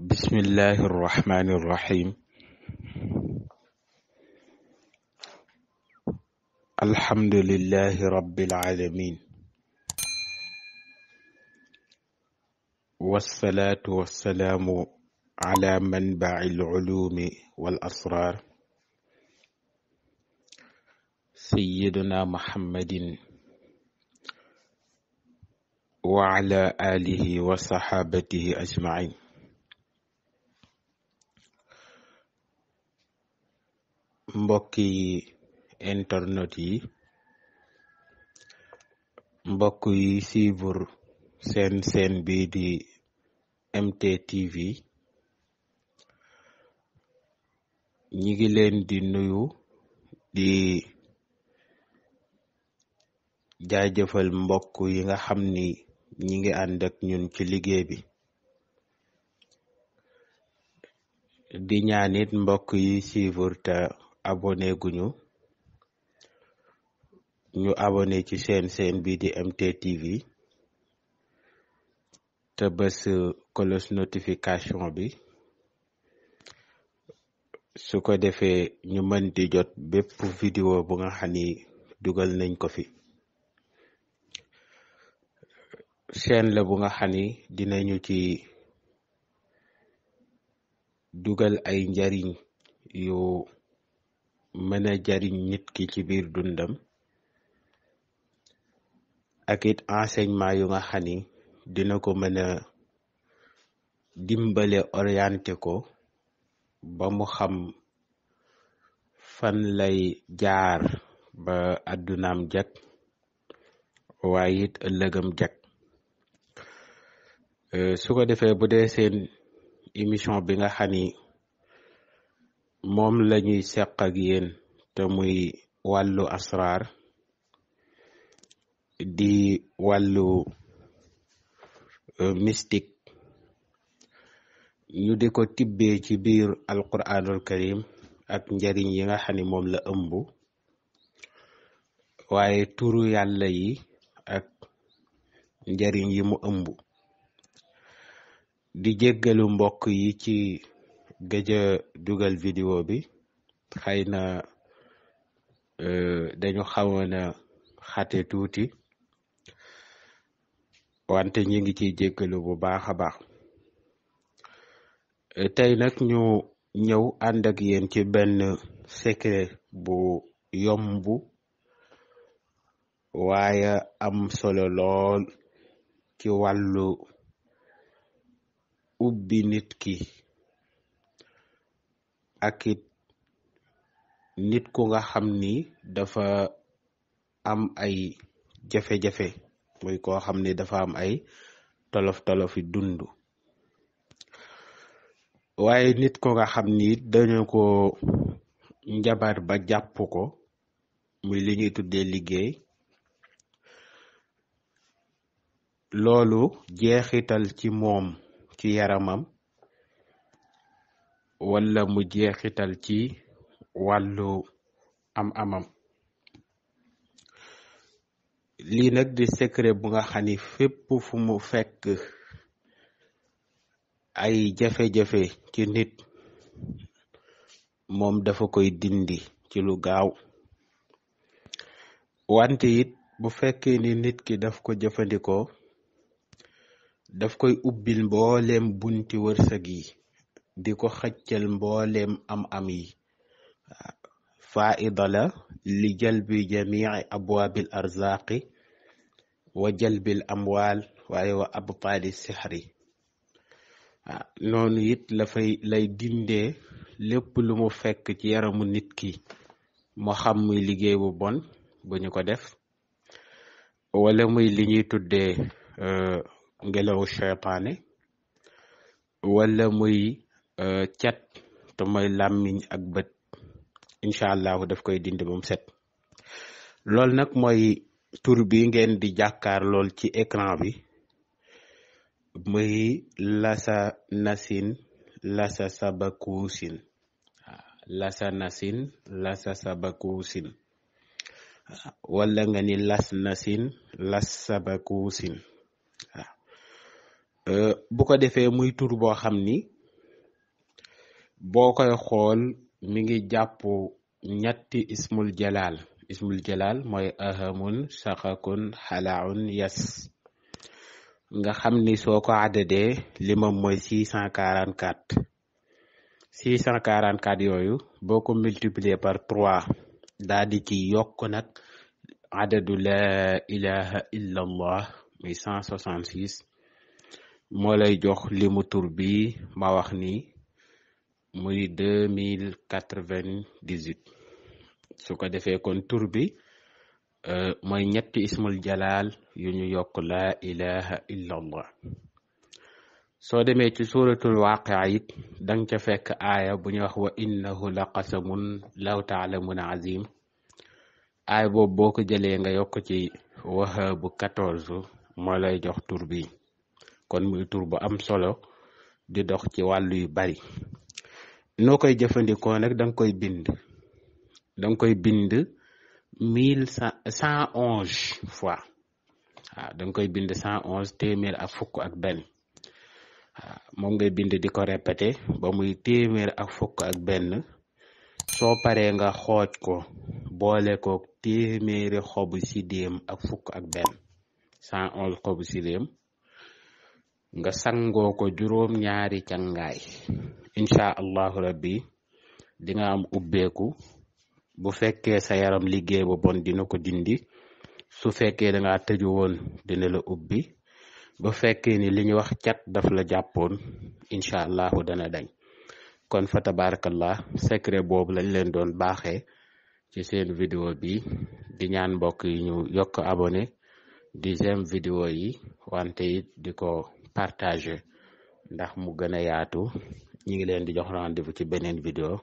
bismillahi irrahmani irrahim alhamdulillahi rabbil alamin wassalaatu wassalaamu ala manbaci alculumi wal asrar sayyidina muhammadin wa ala alihi wa saxaabatihi ajmain. mbokki internet yi, mbokk yi suivre seen bi di MTTV, ñi ngi leen di nuyu di jaajëfal mbokk yi nga xam ni ñi ngi ànd ak ñun ci liggéey bi, di ñaanit mbokk yi suivre te abonné guñu ñu abonné ci seen bi di MTTV te bës cloche notification bi, su ko defee ñu mën di jot bépp vidéo bu nga xam ni dugal nañ ko fi. chaîne la bu nga xam ni dinañu ci dugal ay njariñ yu mën a jariñ nit ki ci biir dundam, ak it enseignement yu nga xam ni dina ko mën a dimbale orienté ko ba mu xam fan lay jaar ba àddunaam jag waaye it ëllëgam jag. su ko defee bu dee seen émission bi nga xam ni moom lañuy seq ak yéen te muy wàllu asraar di wàllu mystique, ñu di ko tibbee ci biir alquranul karim ak njariñ yi nga xam ni moom la ëmb, waaye turu yàlla yi ak njariñ yi mu ëmb. di jéggalu mbokk yi ci gëj a dugal vidéo bi, xëy na dañu xawoon a xate tuuti, wante ñu ngi ciy jéggalu bu baax a baax. tey nag ñu ñëw ànd ak yéen ci benn secret bu yomb waaye am solo lool ci wàllu ubbi nit ki ak it nit ku nga xam ni dafa am ay jafe-jafe, muy koo xam ni dafa am ay tolof-tolofi dund, waaye nit ko nga xam ni dañu ko njabar ba jàpp ko, muy li ñuy tuddee liggéey. loolu jeexital ci moom ci yaramam wala mu jeexital ci wàllu am-amam. lii nag di secret bu nga xam ni fépp fu mu fekk ay jafe-jafe ci nit, moom dafa koy dindi ci lu gaaw. wante it bu fekkee ni nit ki daf ko jëfandikoo, daf koy ubbil mbooleem bunti wërsëg yi, di ko xëccal mbooleem am-am yi. faida la li jalbi jamii abwaabil arzaqi wa jalbil amwaal waaye wa abtaali sixri. noonu it lay dindee lépp lu mu fekk ci yaramu nit ki, moo xam muy liggéey bu bon bu ñu ko def, wala muy li ñuy tuddee ngelawu seytaane, wala muy cat te mooy làmmiñ ak bët. incha allahu daf koy dindi ba mu set. loolu nag mooy tur bi ngeen di jàkkaar lool ci écran bi, muy lasa nasin lasa sabakuusin. lasa nasin lasa sabakuusin, wala nga ni las nasin las sabakuusin. bu ko defee muy tur boo xam ni boo koy xool mi ngi jàpp ñetti ismul jalal mooy ahamun saxakun xalaun yas nga xam ni soo ko àddadee limam mooy 644 yooyu boo ko multiplier par 3 daa di ci yokk nag adadu la ilaha illa allah muy 166 moo lay jox limu tur bi ma wax ni muy 2098 su ko defee kon tur bi mooy ñetti ismul jalal yu ñu yokk la ilaha illa allah soo demee ci suratul waqi'a it danga ca fekk aaya bu ñuy wax wa innahu la qasamun law ta'lamun azim aaya boobu boo ko jëlee nga yokk ci wahabu 14 moo lay jox tur bi kon muy tur bu am solo di dox ci wàllu yu bari noo koy jëfandikoo nag danga koy bind 1111 fois waaw danga koy bind 111 téeméer ak fukk ak benn moom ngay bind di ko répété ba muy téeméer ak fukk ak benn soo paree nga xooj ko boole ko téeméeri xobu sidéem ak fukk ak benn 111 xobu sidéem nga sangoo ko juróom ñaari cangaay incha allahu rabbi di nga am ubbeeku bu fekkee sa yaram liggéey bu bon dina ko dindi su fekkee da nga tëju woon dina la ubbi bu fekkee ni li ñu wax cat daf la jàppoon incha allahu dana dañ kon fa tabarakallah secret boobu lañ leen doon baaxee ci seen vidéo bi di ñaan mbokk yi ñu yokk abonné di j'aime vidéo yi wante it di ko partager ndax mu gën a yaatu ñi ngi leen di jox rendez-vous ci beneen vidéo